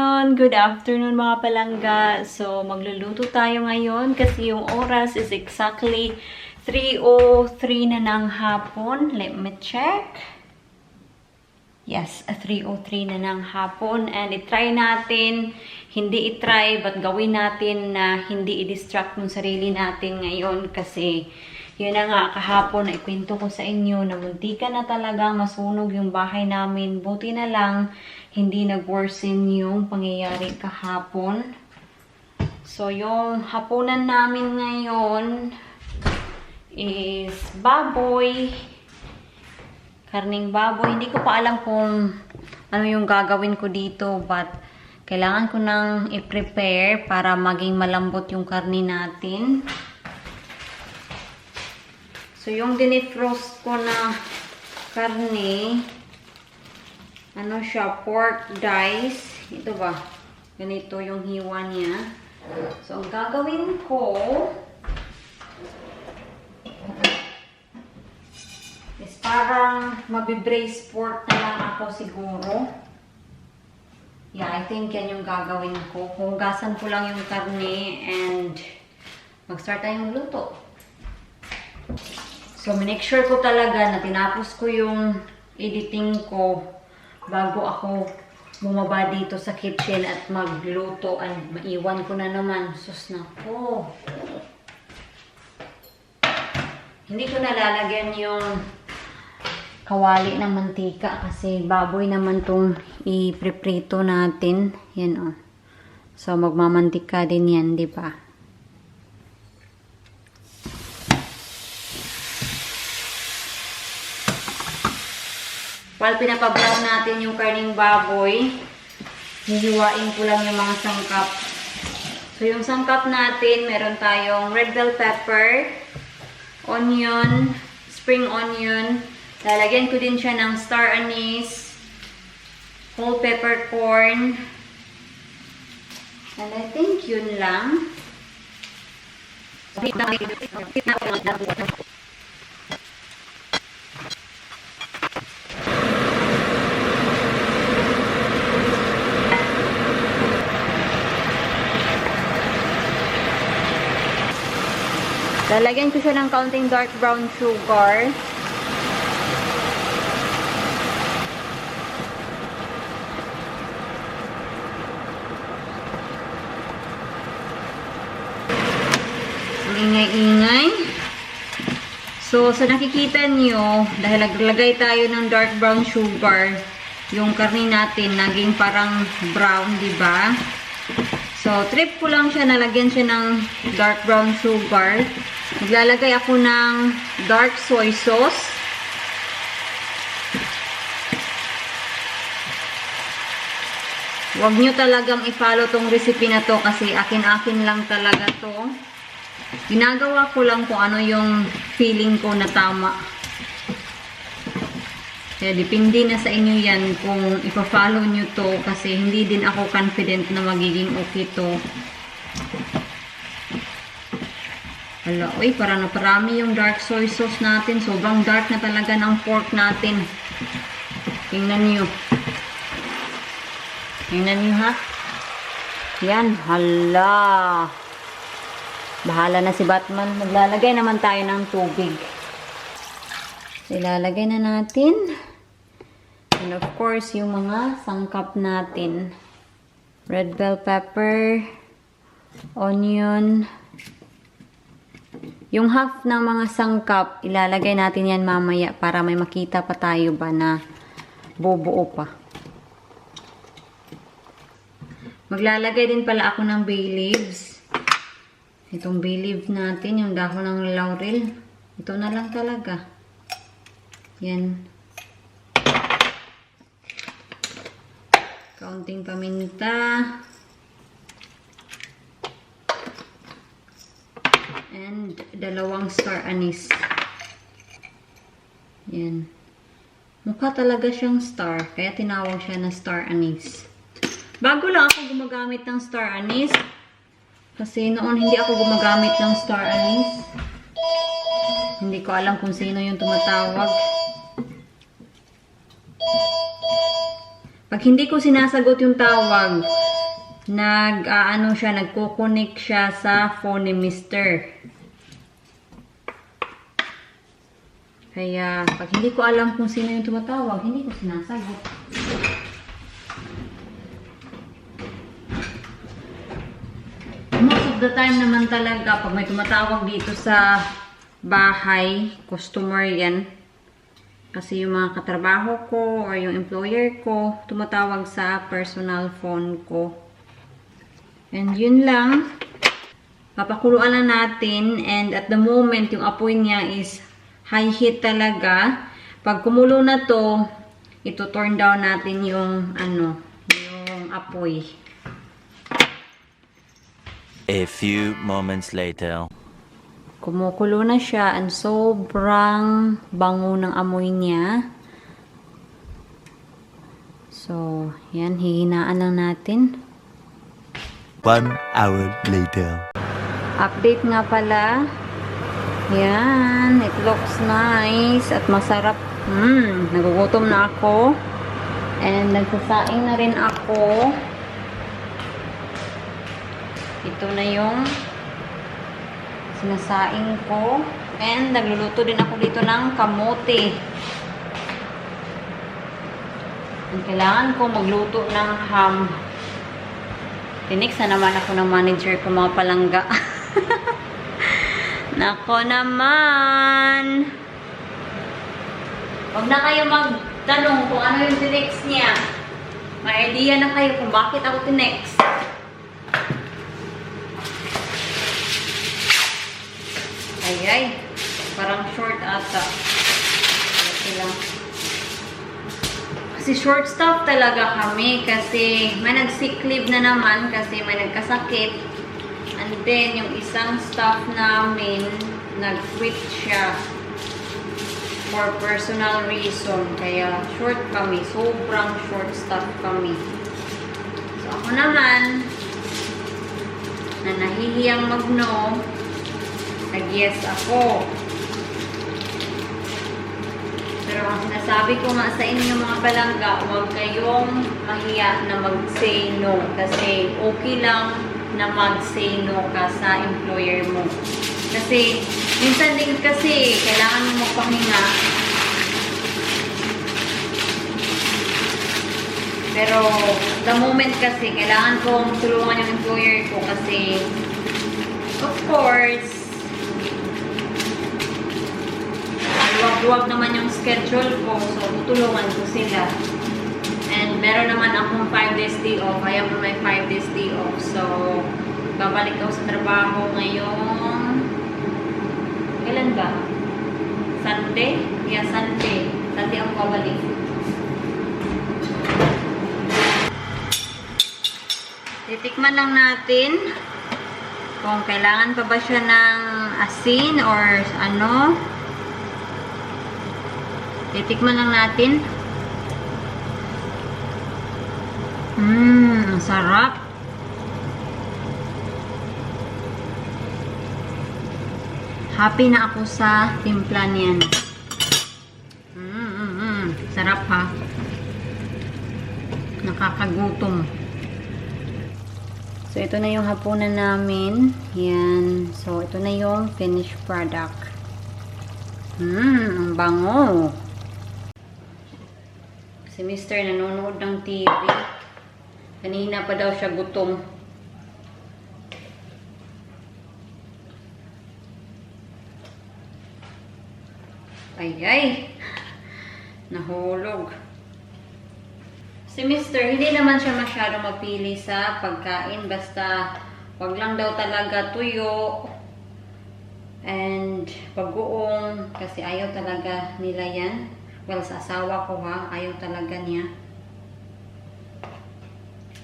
Good afternoon mga palangga. So, magluluto tayo ngayon kasi yung oras is exactly 3:03 na ng hapon. Let me check. Yes, 3:03 na ng hapon. And itry natin, hindi itry, but gawin natin na hindi i-distract yung sarili natin ngayon kasi yun na nga, kahapon na ikwento ko sa inyo na muntikan na talagang masunog yung bahay namin. Buti na lang, hindi nag-worsen yung pangyayari kahapon. So, yung hapunan namin ngayon is baboy. Karning baboy. Hindi ko pa alam kung ano yung gagawin ko dito, but kailangan ko nang i-prepare para maging malambot yung karni natin. So, yung dinifrost ko na karne, ano siya, pork dice. Ito ba? Ganito yung hiwa niya. So, ang gagawin ko is parang mabibrace pork na lang ako siguro. Yeah, I think yan yung gagawin ko. Hugasan ko lang yung karne and mag-start tayong luto. So, make sure ko talaga na tinapos ko yung editing ko bago ako bumaba dito sa kitchen at magluto. Ay, maiwan ko na naman. Sus na ko. Hindi ko nalalagyan yung kawali ng mantika kasi baboy naman tong ipreprito natin. Yan o. So, magmamantika din yan, di ba? While pinapabrown natin yung karning baboy, hihiwain ko lang yung mga sangkap. So, yung sangkap natin, meron tayong red bell pepper, onion, spring onion. Lalagyan ko din siya ng star anise, whole peppercorn. And I think yun lang. Lalagyan ko siya ng kaunting dark brown sugar. Ang ingay-ingay. So, sa nakikita nyo, dahil naglagay tayo ng dark brown sugar, yung karni natin naging parang brown, diba? So, trip ko lang siya, nalagyan siya ng dark brown sugar. Maglalagay ako ng dark soy sauce. Huwag nyo talagang i-follow tong recipe na to kasi akin-akin lang talaga to. Ginagawa ko lang kung ano yung feeling ko na tama. Kaya depende na sa inyo yan kung ipa-follow nyo to kasi hindi din ako confident na magiging okay to. Hala, uy, parang naparami yung dark soy sauce natin. Sobrang dark na talaga ng pork natin. Tingnan nyo. Tingnan nyo, ha? Yan, hala. Bahala na si Batman. Maglalagay naman tayo ng tubig. Ilalagay na natin. And of course, yung mga sangkap natin. Red bell pepper, onion. Yung half ng mga sangkap, ilalagay natin yan mamaya para may makita pa tayo ba na bubuo pa. Maglalagay din pala ako ng bay leaves. Itong bay leaf natin, yung dahon ng laurel. Ito na lang talaga. Yan. Kaunting paminta. And dalawang star anise. Yan. Mukha talaga siyang star. Kaya tinawag siya na star anise. Bago lang ako gumagamit ng star anise. Kasi noon hindi ako gumagamit ng star anise. Hindi ko alam kung sino yung tumatawag. Pag hindi ko sinasagot yung tawag, nagko-connect siya sa phone ni Mister. Kaya, pag hindi ko alam kung sino yung tumatawag, hindi ko sinasagot. Most of the time naman talaga, pag may tumatawag dito sa bahay, customer yan. Kasi yung mga katrabaho ko or yung employer ko, tumatawag sa personal phone ko. And yun lang. Papakuluan lang natin. And at the moment, yung apoy niya is high heat talaga. Pag kumulo na to, ito turn down natin yung yung apoy. A few moments later. Kumukulo na siya and sobrang bango ng amoy niya. So, yan, hihinaan lang natin. 1 hour later. Update nga pala. Yan, it looks nice at masarap. Nagugutom na ako. And nagsasaing na rin ako. Ito na yung sinasaing ko. And nagluluto din ako dito ng kamote. And kailangan ko magluto ng ham. Tinex na naman ako ng manager ko, mga palangga. Nako naman. Huwag na kayo magtanong kung ano yung tinex niya. May idea na kayo kung bakit ako tinex. Ay, parang short ata. Kasi lang. Kasi short staff talaga kami kasi may nag-sick leave na naman kasi may nagkasakit. And then, yung isang staff namin, nag-quit siya for personal reason. Kaya short kami. Sobrang short staff kami. So, ako naman, na nahihiyang mag-no, nag-yes ako. Pero ang sinasabi ko nga sa inyo mga palangga, huwag kayong mahiya na mag-say no. Kasi okay lang na mag-say no ka sa employer mo. Kasi, minsan din kasi, kailangan mo magpahinga. Pero, the moment kasi, kailangan kong tulungan yung employer ko kasi, of course, luwag-luwag naman yung schedule ko, so tutulungan ko sila. And meron naman akong 5 days day off, kaya mo may 5 days day off. So, babalik ako sa trabaho ngayong, kailan ba? Sunday? Yeah, Sunday. Sunday ako babalik. Titikman lang natin kung kailangan pa ba siya ng asin or ano. Titikman lang natin. Ang sarap. Happy na ako sa timpla niyan. Sarap ha. Nakakagutom. So, ito na yung hapunan namin. Yan. So, ito na yung finished product. Ang bango. Si Mr. nanonood ng TV. Kanina pa daw siya gutom. Ay. Nahulog. Si Mr. hindi naman siya masyado mapili sa pagkain. Basta, wag lang daw talaga tuyo. And, pag-uong. Kasi ayaw talaga nila yan. Well, sa asawa ko ha, ayaw talaga niya.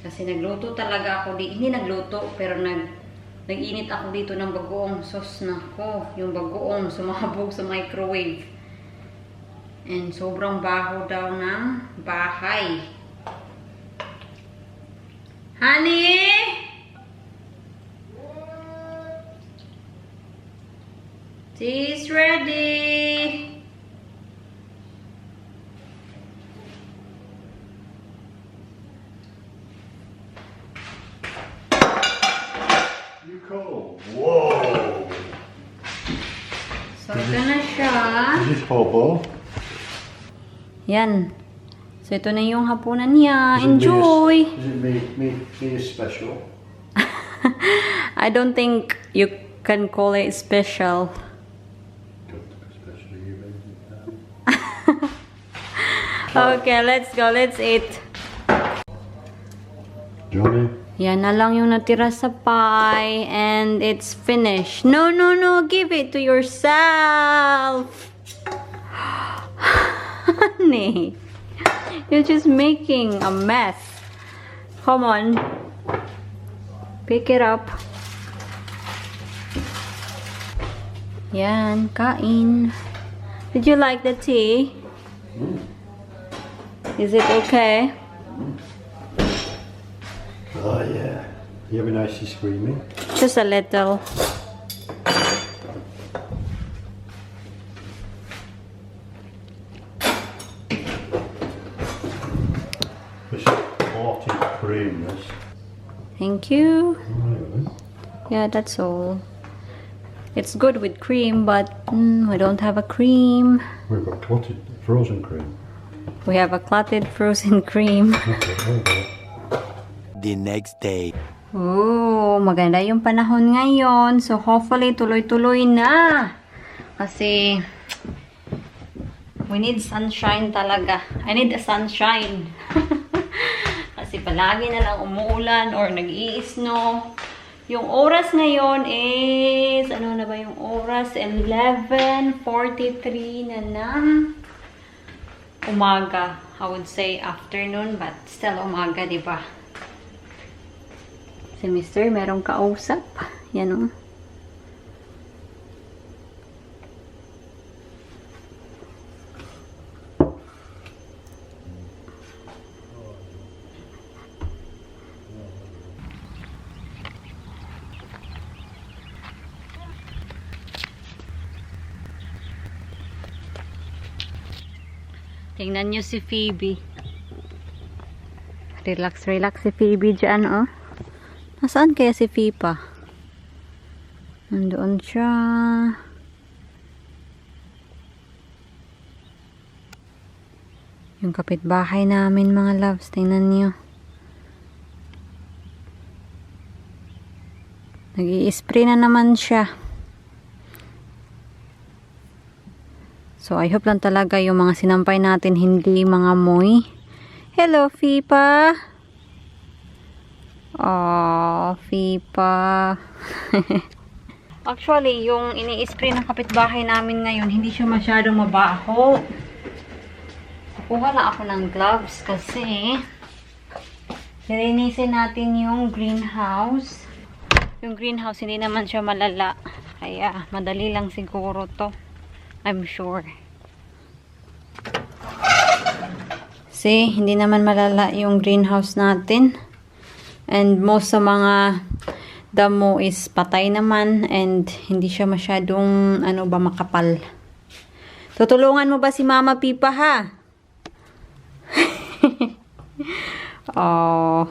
Kasi nagluto talaga ako di. Hindi nagluto, pero nag-init ako dito ng bagoong sauce na ko. Yung bagoong sumabog sa microwave. And sobrang baho daw ng bahay. Honey! Tea's ready! siya. This is hobo. Yan. So, ito na yung hapunan niya. Does it Enjoy! make me special? I don't think you can call it special. Especially you, baby. Okay, let's go. Let's eat. Johnny? Yan na lang yung natira sa pie. And it's finished. No, no, no. Give it to yourself. Honey. You're just making a mess. Come on. Pick it up. Yan, kain. Did you like the tea? Is it okay? Oh yeah. You have a nice screaming. Just a little. This is quality cream, this. Thank you. Really? Yeah, that's all. It's good with cream, but we don't have a cream. We've got clotted frozen cream. We have a clotted frozen cream. Okay. The next day. Oh, maganda yung panahon ngayon. So, hopefully, tuloy-tuloy na. Kasi, we need sunshine talaga. I need a sunshine. Kasi palagi na lang umuulan or nag-i-snow. Yung oras ngayon is, ano na ba yung oras? 11:43 na ng umaga. I would say afternoon, but still umaga, di ba? Si Mr. merong kausap. Yan o. Tingnan nyo si Phoebe. Relax, relax si Phoebe dyan, oh. Nasaan kaya si Fipa? Nandoon siya. Yung kapitbahay namin, mga loves. Tingnan nyo. Nag-i-spray na naman siya. So, I hope lang talaga yung mga sinampay natin hindi mga moy. Hello, Fipa! Oh, Fipa. Actually, yung ini-spray ng kapitbahay namin ngayon, hindi siya masyadong mabaho. Kukuha lang ako ng gloves kasi nilinisin natin yung greenhouse. Yung greenhouse, hindi naman siya malala. Kaya, madali lang siguro to. I'm sure. See, hindi naman malala yung greenhouse natin. And most sa mga damo is patay naman and hindi siya masyadong ano ba makapal. Tutulungan mo ba si Mama Pipa ha? Oh.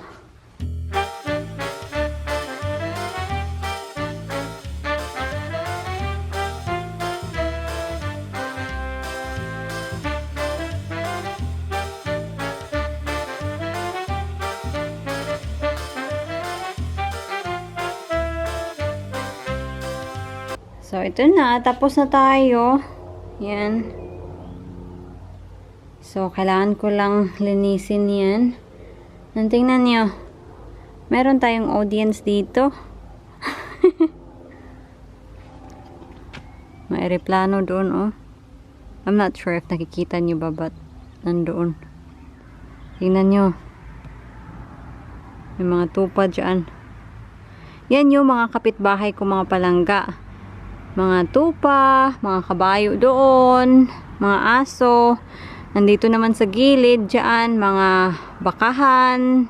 So, ito na. Tapos na tayo. Yan. So, kailangan ko lang linisin yan. Tingnan nyo. Meron tayong audience dito. May aeroplano doon, oh. I'm not sure if nakikita nyo ba, but nandoon. Tingnan nyo. May mga tupa dyan. Yan yung mga kapitbahay ko, mga palangga. Mga tupa, mga kabayo doon, mga aso. Nandito naman sa gilid dyan, mga bakahan,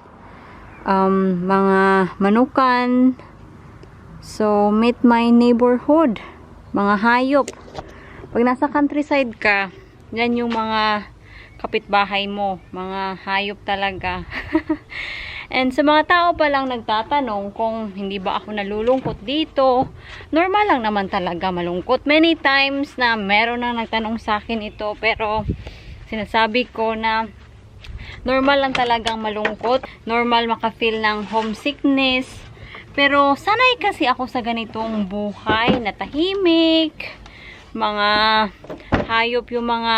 mga manukan. So, meet my neighborhood. Mga hayop. Pag nasa countryside ka, yan yung mga kapitbahay mo. Mga hayop talaga. And sa mga tao pa lang nagtatanong kung hindi ba ako nalulungkot dito, normal lang naman talaga malungkot. Many times na meron na nagtanong sa akin ito, pero sinasabi ko na normal lang talagang malungkot. Normal maka-feel ng homesickness. Pero sanay kasi ako sa ganitong buhay na tahimik. Mga hayop yung mga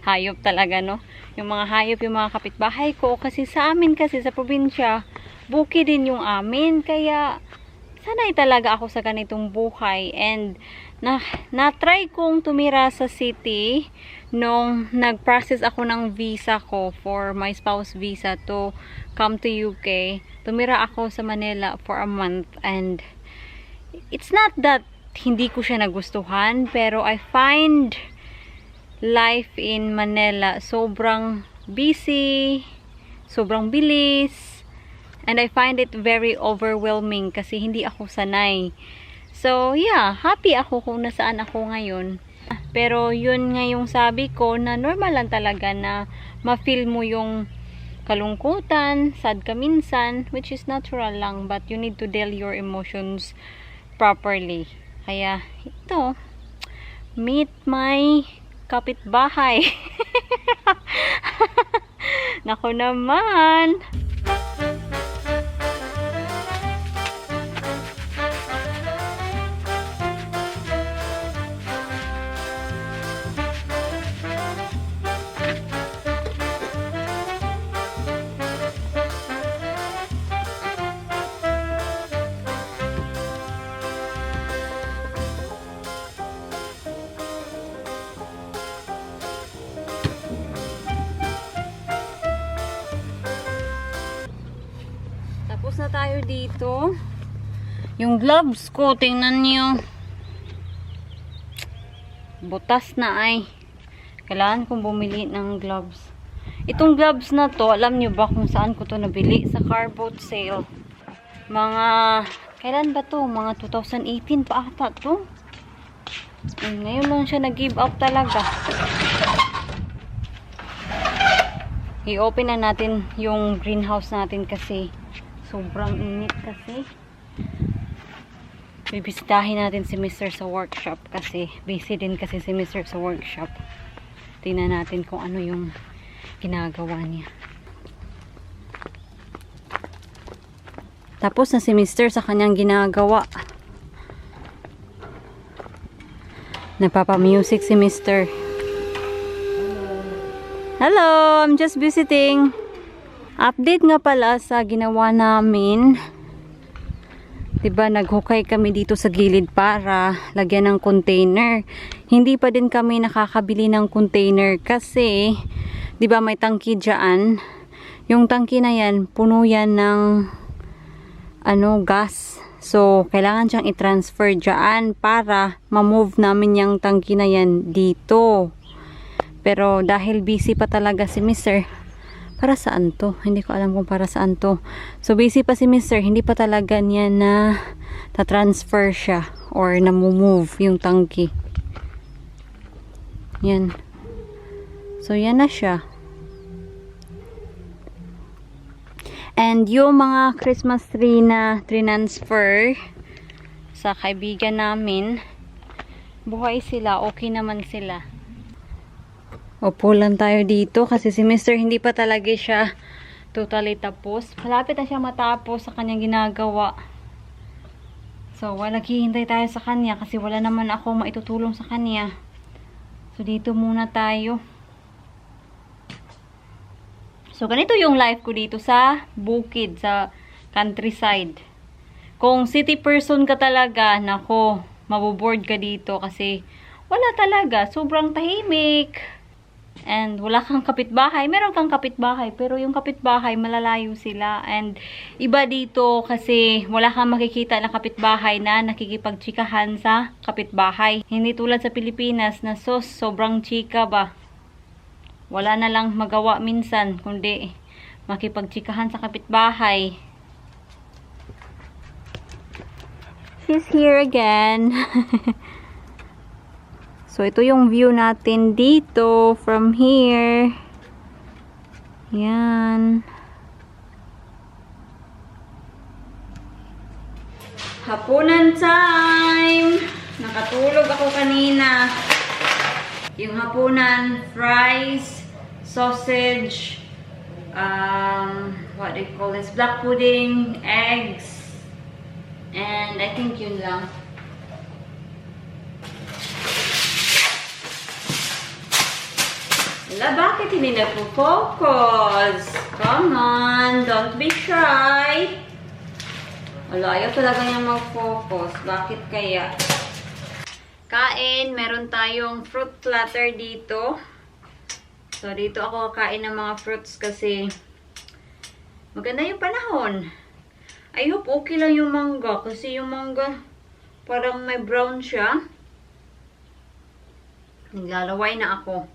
hayop talaga, no? Yung mga hayop yung mga kapitbahay ko. Kasi sa amin kasi sa probinsya, bukid din yung amin. Kaya sanay talaga ako sa ganitong buhay. And na-try kong tumira sa city nung nag-process ako ng visa ko for my spouse visa to come to UK. Tumira ako sa Manila for a month, and it's not that hindi ko siya nagustuhan, pero I find life in Manila sobrang busy, sobrang bilis, and I find it very overwhelming kasi hindi ako sanay. So yeah, happy ako kung nasaan ako ngayon. Pero yun nga yung sabi ko na normal lang talaga na ma-feel mo yung kalungkutan, sad ka minsan, which is natural lang, but you need to deal your emotions properly. Kaya ito, meet my kapitbahay. Nako naman. Tapos na tayo dito. Yung gloves ko, tingnan niyo. Butas na ay. Kailangan kong bumili ng gloves. Itong gloves na to, alam niyo ba kung saan ko to nabili? Sa car boat sale. Mga, kailan ba to? Mga 2018 pa ata to. Ngayon lang siya nag-give up talaga. I-open na natin yung greenhouse natin kasi sobrang init kasi. Bibisitahin natin si Mr. sa workshop kasi busy din kasi si Mr. sa workshop. Tingnan natin kung ano yung ginagawa niya. Tapos na si Mr. sa kanyang ginagawa. Nagpapa-music si Mr. Hello, I'm just visiting. Update nga pala sa ginawa namin. 'Di ba, naghukay kami dito sa gilid para lagyan ng container. Hindi pa din kami nakakabili ng container kasi 'di ba may tangki diyan. Yung tangki na 'yan, puno yan ng gas. So, kailangan siyang i-transfer diyan para ma-move namin yung tangki na 'yan dito. Pero dahil busy pa talaga si Mr. Para saan to? Hindi ko alam kung para saan to. So, busy pa si Mr. Hindi pa talaga niya na ta-transfer siya or na-move yung tangki. Yan. So, yan na siya. And yung mga Christmas tree na transfer sa kaibigan namin, buhay sila. Okay naman sila. Opo lang tayo dito kasi si Mr. hindi pa talaga siya totally tapos. Malapit na siya matapos sa kanyang ginagawa. So, naghihintay tayo sa kanya kasi wala naman ako maitutulong sa kanya. So, dito muna tayo. So, ganito yung life ko dito sa bukid, sa countryside. Kung city person ka talaga, nako, maboboard ka dito kasi wala talaga. Sobrang tahimik. And wala kang kapitbahay. Meron kang kapitbahay, pero yung kapitbahay malalayo sila. And iba dito kasi wala kang makikita na kapitbahay na nakikipagchikahan sa kapitbahay. Hindi tulad sa Pilipinas na sobrang chika ba. Wala na lang magawa minsan kundi makipagchikahan sa kapitbahay. She's here again. So, ito yung view natin dito from here. Yan. Hapunan time! Nakatulog ako kanina. Yung hapunan, fries, sausage, what do you call this? Black pudding, eggs, and I think yun lang. Wala, bakit hindi nagpo-focus? Come on, don't be shy. Wala, ayaw talaga niyang mag-focus. Bakit kaya? Kain, meron tayong fruit platter dito. So, dito ako kakain ng mga fruits kasi maganda yung panahon. I hope okay lang yung mangga kasi yung mangga parang may brown siya. Naglalaway na ako.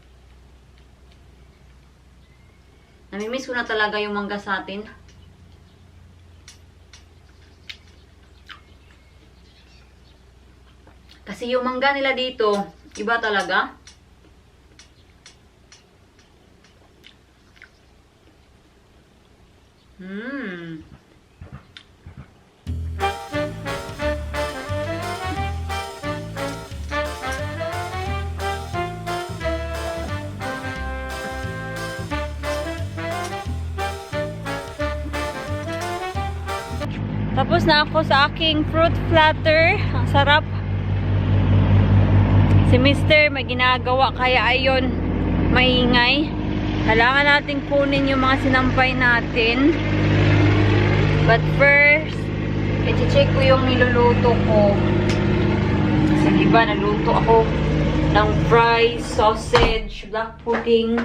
Namimiss ko na talaga yung mangga sa atin. Kasi yung mangga nila dito, iba talaga. Tapos na ako sa aking fruit platter. Ang sarap. Si Mr. may ginagawa kaya ayon maingay. Kailangan natin kunin yung mga sinampay natin. But first, i-check ko yung niluluto ko. Kasi diba naluto ako ng fries, sausage, black pudding.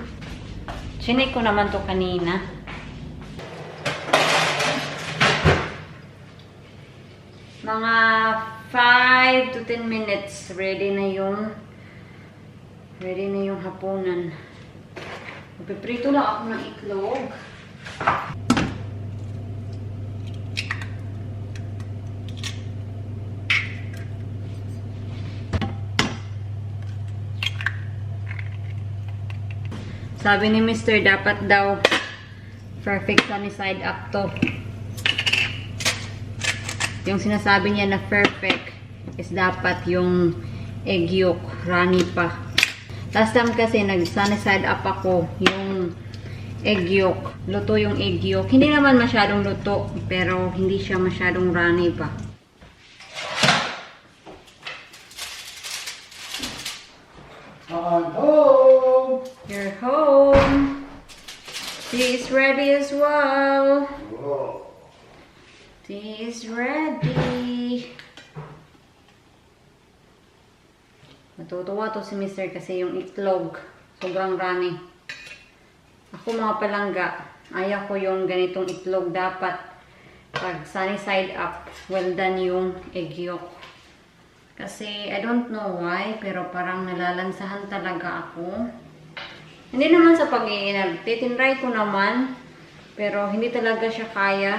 Chinek ko naman to kanina. Mga 5 to 10 minutes ready na yung hapunan. Magpiprito lang ako ng itlog. Sabi ni Mr. dapat daw perfect sunny side up to. Yung sinasabi niya na perfect is dapat yung egg yolk, runny pa. Last time kasi nag-sunny side up ako yung egg yolk. Luto yung egg yolk. Hindi naman masyadong luto, pero hindi siya masyadong runny pa. I'm home! You're home. Tea is ready as well. Whoa. Tea is ready. Natutuwa to si Mr. kasi yung itlog sobrang runny. Ako mga palangga, ayaw ko yung ganitong itlog. Dapat pag sunny side up, well done yung egg yolk. Kasi I don't know why, pero parang nalalansahan talaga ako. Hindi naman sa pag-iinag. Titinry ko naman, pero hindi talaga siya kaya.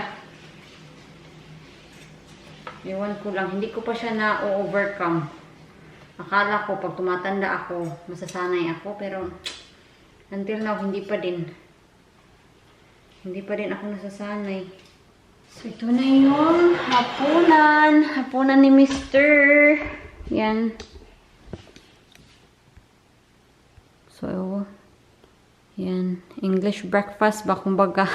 Iwan ko lang. Hindi ko pa siya na-overcome. Akala ko pag tumatanda ako, masasanay ako. Pero until now, hindi pa din. Hindi pa din ako nasasanay. So, ito na yung hapunan. Hapunan ni Mr. Yan. So, yan. English breakfast ba kumbaga.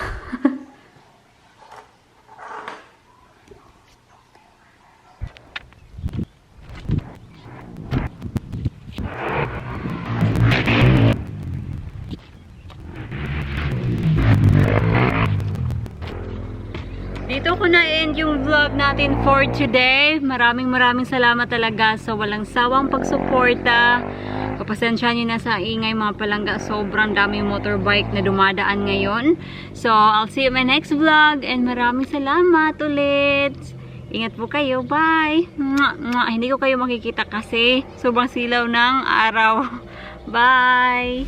Dito ko na-end yung vlog natin for today. Maraming salamat talaga sa walang sawang pagsuporta. Papasensya nyo na sa ingay mga palangga. Sobrang daming motorbike na dumadaan ngayon. So, I'll see you in my next vlog. And maraming salamat ulit. Ingat po kayo. Bye! Mwah, mwah. Hindi ko kayo makikita kasi sobrang silaw ng araw. Bye!